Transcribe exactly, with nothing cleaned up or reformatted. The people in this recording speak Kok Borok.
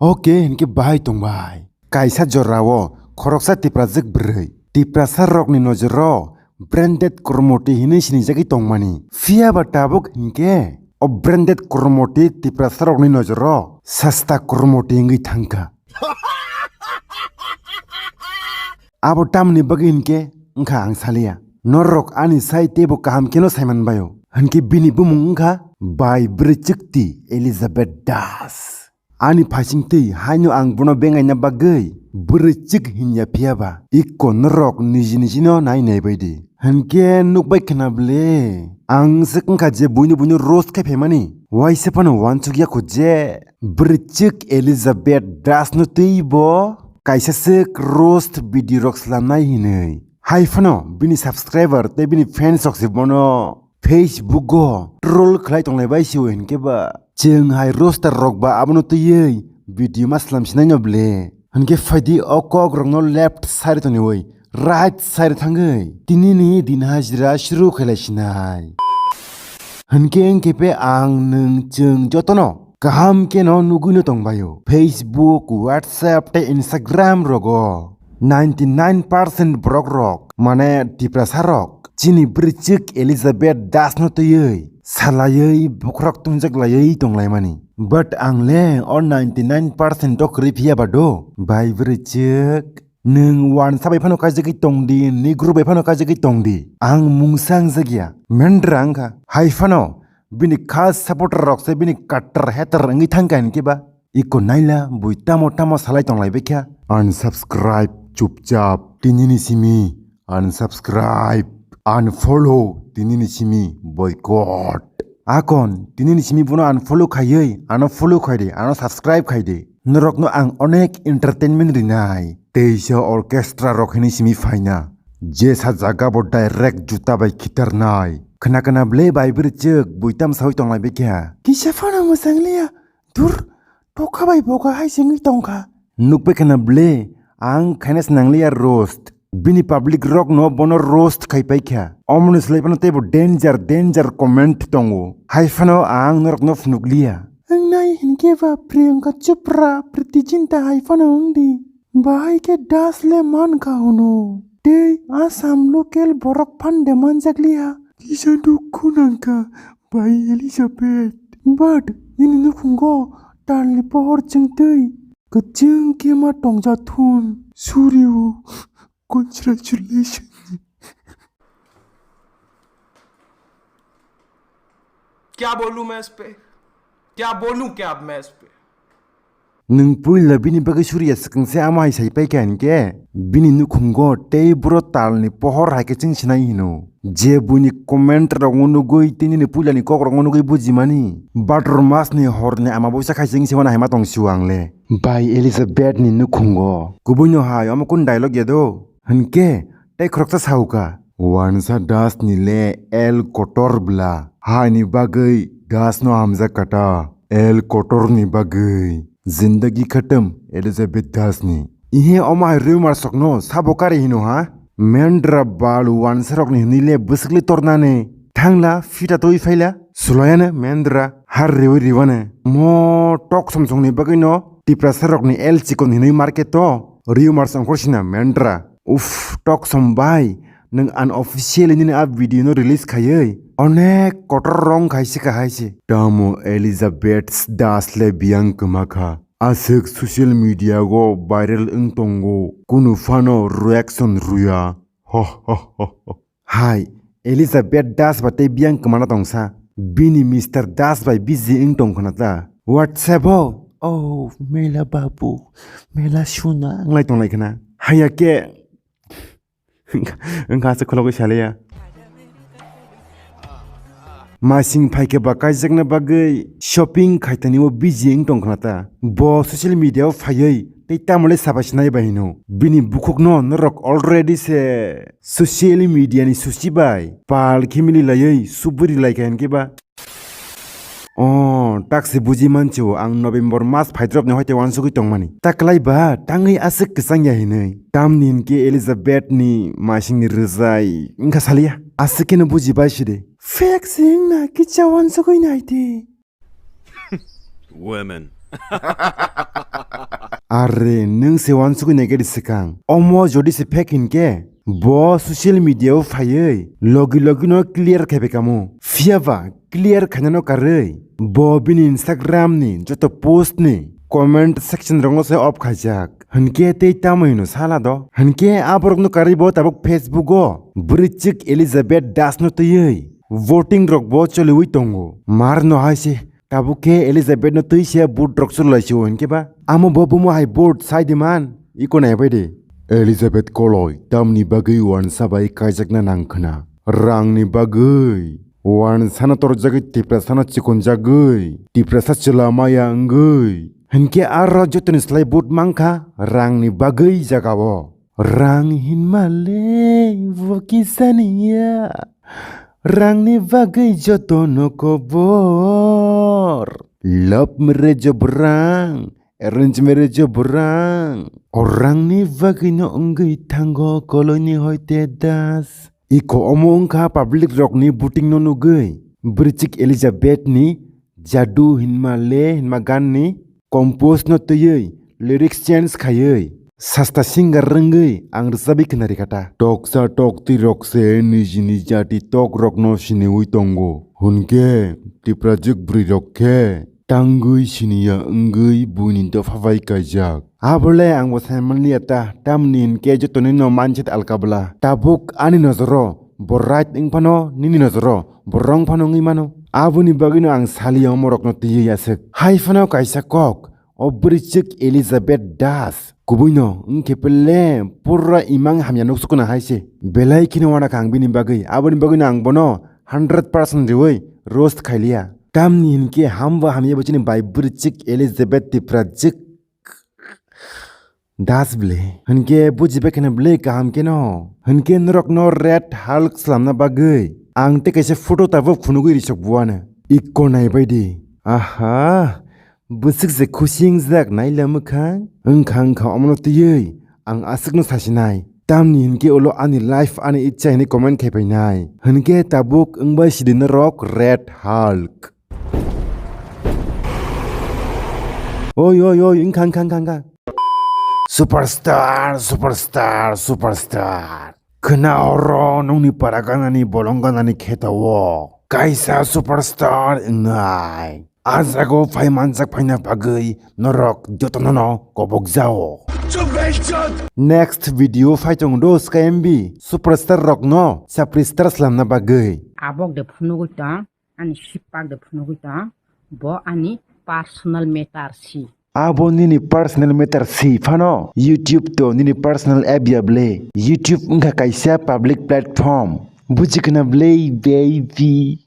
Oke hinkhe bahai tongbai. Kaisa jorao khoroksa Tiprajwk bwrwi Tiprasa rokni nojoro branded kormoti hinwi sinijagwi tongmani. Phiyaba tabuk hinkhe o branded kormoti Tiprasa rokni nojoro sasta kormoti wngwi thangkha. Abo tamni bagwi hinkhe wngkha ang saliya. Norok ani sai teibo kaham kheno saiman baio. Hinkhe bini bumung wngkha Bai Bwrwichwkti Elizabeth Das. Ani phaisingtwi haino ang bono bengaina bagwi Bwrwichwk hinya phiyaba. Ikko norok niji nijino nai nai baidi. Hinkhe nukbai khna bwle. Ang se wngkha je buino buino roast khai phaimani. Waisa phano uansukya kho je Bwrwichwk Elizabeth Das no twibo kaisa se roast video rok slamnai hinwi. Hai phano bini subscriber tei bini fans rok se bono Facebook o troll khlai tonglai bai sio hinkhe ba. Chwng hai roaster rok ba abono twiwi video ma slam sinai no bwle. Hinkhe phaidi o kok rokno left side toniwi right side thangwi tinini din hajira shuru khailai sinai. Hinkhe hinkhe pe ang nwng chwng jotono kaham kheno nugwino tongbaio. Facebook, WhatsApp tei Instagram rogo ninety nine percent borok rok, mane Tiprasa rok, chini Bwrwichwk Elizabeth Das no twiwi salaiwi bokhorok tungjak laiwi tonglaimani. But ang le o ninety nine percent o kwrwi phiya ba do, bai Bwrwichwk. Nwng uansa bai phano kaijagwi tongdi, nigru bai phano kaijagwi tongdi. Ang mungsa wngjakya, mendra wngkha. Hai phano bini khas supporter rok se bini katar hater wngwi thangkha hinkhe ba. Iko naila bui tamo tamo salai tonglai baikha. Unsubscribe chupchap tinini simi. Unsubscribe, unfollow tinini simi, boycott. Akon tinini simi bono unfollow khaiwi ano follow khaidi, ano subscribe khaidi. Norokno ang onek entertainment rinai. Teisa orchestra rok hini simi phaina. Jesa jaga bo direct juta bai khitarnai. Khna khna ble bai bwrwichwk buitam sawi tonglai baikha. Kisa phano mwsang liya. Dur, tokha bai boga hai sengwi tongkha. Nukbai khna ble, ang khaina se nangliya roast. Bini public rok no bono roast khai paikha. Omoni slai phano teibo danger, danger comment tongo. Hai phano ang norok no phunukliya. Ang nai hinkhe ba Priyanka Chopra, Preity Zinta hai phano wngdi. Bahai khe Das le mankha hwno. Tei Assam local borok phan de manjakliya. Kisa dukhu nangkha, bai Elizabeth. But nini nukhungo talni pohor chwngtwi kwchwng khe ma tongjathun. Suri o, congratulations. क्या बोलूं मैं इस पे? क्या बोलूं क्या अब मैं इस पे? Nwng puila bini bagwi suriya swkang se amo hai sai paikha hinkhe, bini nukhungo tei buro talni pohor hai khe chwng sinai hino. Je buini comment rokno nugwi tei nini puilani kokrokno nugwi bujimani. Bhadramasni horni ama buisa khai chwng se uana hai ma tong sio ang le. Bai Elizabethni nukhungo. Kubuino hai omo kun dialogue ya do? Hinkhe tei khoroksa saukha. Uansa Das ni le El Kotor bla. Haini bagwi Das no hamjak kata. El Kotor ni bagwi. Zindagi khatam Elizabeth Das ni. Ihe omo hai rumors rok no sabo kari hino ha? Mendra balu uansa rok ni hinwi le bwswk le tornani. Thangla fita twi phaila. Sulayana Mendra har riwi riwane. Mo tok som song ni bagwi no Tiprasa rok ni El Chikon hinwi market to. Rumors ongkhor sina Mendra. Uff, tok som bai, nwng unofficially nini a video no release khaiwi onek kotor wrong khai se kahai se. Tamo Elizabeth Das le biyang kwma kha. Aswk social media go viral wng tongo, kunu phano reaction rwya. Ho, ho, ho, ho. Hai, Elizabeth Das ba tei biyang kwmana tongsa. Bini Mister Das bai busy wng tong khna ta. WhatsApp o, "Oh, mela babu, mela suna," wnglai tonglai khna. Haya khe, wngkha se khulogwi saliya. Masing phaikhe ba kaijakna bagwi shopping khaitani o busy wng tong khna ta. Bo social media o phaiwi tei tamole saba sinai bai hino. Bini bukhukno norok already se social media ni susi bai pal khe mili laiwi suburi lai kha hinkhe ba. O, tak se buji mancho ang November mas phaidrop ni hoite uansugwi tongmani. Ta kwlai ba tangwi aswk kwchang ya hinwi. Tamni hinkhe Elizabeth ni masing ni rwjai wngkha saliya. Aswk kheno buji bai sidi. Fake se wngna kicha uansugwi nai de. Women. Are, nwng se wansugwi naikhe di swkang. Omo jodi se fake hinkhe, bo social media o phaiwi logi logi no clear khaibai kamo. Phiyaba clear khainano karwi bo bini Instagram ni joto post ni comment section rokno se off khaijak. Hinkhe tei tamo hino sala do? Hinkhe a borokno karwi bo tabuk Facebook o bwrwichwk Elizabeth Das no twiwi voting rok bo choliwi tongo. Mar no hai se tabuk khe Elizabeth no twi se vote rok cholaisio hinkhe ba amo bo bumo hai vote sai di man iko nai bai di. Elizabeth Koloi tamni bagwi wansa bai kaijakna nang khna? Rangni bagwi. Wansano torjagwi Tiprasano chikonjagwi, Tiprasa chwla maya wngwi. Hinkhe aro jotoni slai vote mankha rangni bagwi jagao. Rang hinmale bo kisaniya, rangni bagwi jotono kobor. Love marriage o bo rang, arrange marriage o bo rang. O rangni bagwino wngwi thango Koloini Hoite Das. Iko omo wngkha public rokni voting no nugwi Bwrwichwk Elizabeth ni Jadu hinma le hinma gan ni compose no twiwi lyrics change khaiwi sasta singer rwngwi ang rwchabwi khwnari kha ta. Toksa toktwi rok se nijini jati tok rokno siniwi tongo. Hwnkhe Tiprajwk bwrwi rok khe tangwi siniya wngwi buini dopha bai kaijak. Abole ang bo sai manliya ta, tamni hinkhe jotoni no mindset alka bwla. Tabuk ani nojoro bo right wng phano, nini nojoro bo wrong phano wngwi mano. Aboni bagwino ang saliya omorokno twiwi aswk. Hai phano kaisa kok, o bwrwichwk Elizabeth Das. Kubuino wngkhe pele pura imang hamya nuksukkuna hai se. Belai kheno wanakha ang bini bagwi. Aboni bagwino ang bono hundred percent riwi roast khailiya. Tamni hinkhe hamba hamya bo chini bai bwrwichwk Elizabeth Tiprajwk Das ble. Hinkhe bujibai kheno ble kaham kheno. Hinkhe norokno Red Hulk slamna bagwi ang tei kaisa photo tabuk phunugwi risok buano. Iko naibai di. Aha. Bwswk se khusi wngjak naila mwkhang. Wngkha wngkha omono twiwi ang aswkno sasinai. Tamni hinkhe ulo ani life ani ichha hinwi comment khai painai. Hinkhe tabuk wngbai sidi norok Red Hulk. Oi, oi, oi, wngkha, wngkha, wngkha, wngkha. Superstar, superstar, superstar. Khna oro nongni para ganani bolong ganani khetao kaisa superstar wngnai. A jago phai manjak phaina bagwi norok jotono no kobok jao. Next video phai tongo do Sky M B superstar rokno superstar slamna bagwi. Abok de phunugwi tong. Ani sipak de phunugwi tong, bo ani personal matter si. Abo nini personal matter si phano YouTube to nini personal app ya ble. YouTube wngkha kaisa public platform. Buji khna ble, baby.